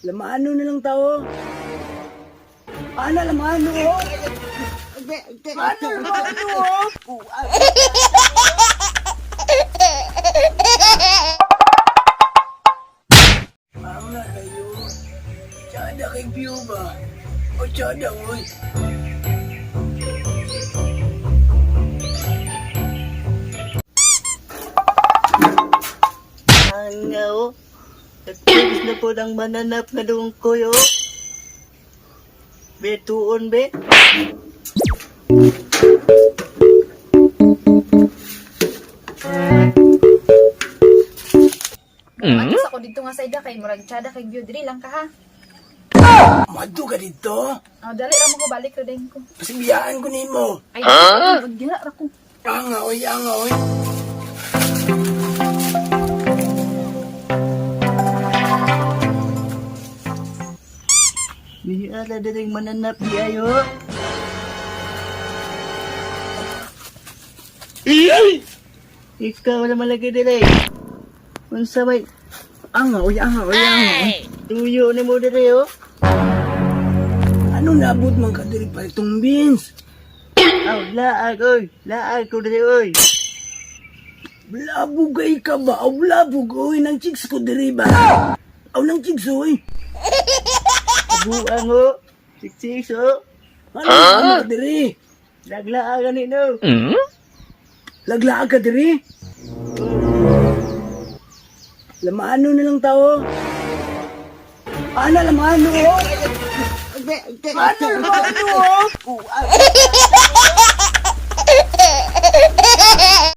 Lamano na lang tao. Ana, lamano, oh. Ano, lamano, oh. Ang na kayo. Tsada kay view ba? O tsada, oy. Ang nga oh. Nagpibis na po ng mananap nga dungkoy oh. Be, tuon be. Mm? Ako dito nga sa ida kay murag tsada kay view diri lang ka ha. Madto ka dito. Oh, dali ra mo ko balik ra din ko. Pasibiyaan ko nimo. Ay, huh? Gira ra ko. Anga, oy, anga, oy. Miara diring mananap di ayo. Ikaw wala malagi dire. Unsa may Anga, oy, anga, oy, anga, oy. tuyo ni mo dire oh. Ano nabot man ka diri pa itong beans? Aw, laag oy. Laag ko dire oy. Blabog ay ka ba? Aw, blabog, oy. Nang chicks ko diri ba? Aw, nang chicks, oy. Buang oh. Siksik oh. Ano huh? Ka diri? Laglaag ani no. Laglaag ka diri? Lamano na lang tao. Ana, lamano, oh. Ano, lamano, oh.